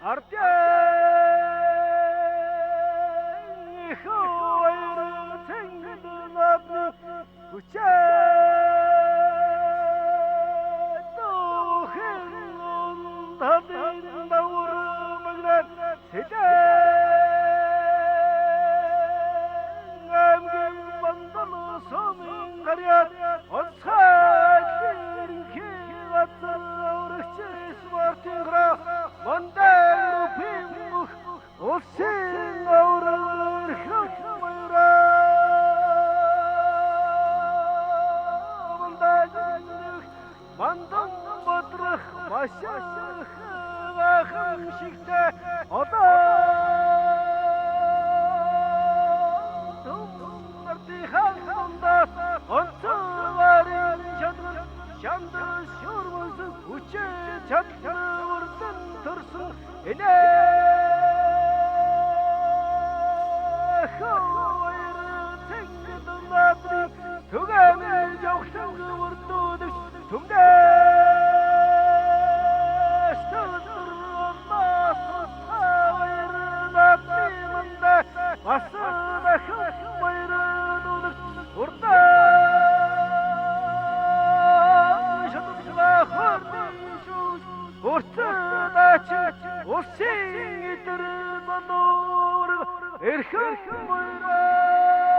Ардын хоёр цэнгэл наадны хүчээ дөхөн талын давар мэгнэр Сэлэн аймгийн бандал сумын гарьяар онцгой ерөнхий газар өргөч спортын гра Мондай группийн бүх улсын аврал эрхэм баяраа Мандан бодрох маших гайхамшигтай одоо Түмнэртийн онцгойн шадрал шанд шүрмөс хүчээ чадлан үрдэн төрсөн энэх хоёр цэнгэл надрыг түгээмэл жавхлан үрдүүлж түмнээс төдөрмас хоёр надрын мандаа бас дахин баярнуулж урдаа шатглаа хордын шүүж урцдаач улсын идэр зануур эрхэм баяраа.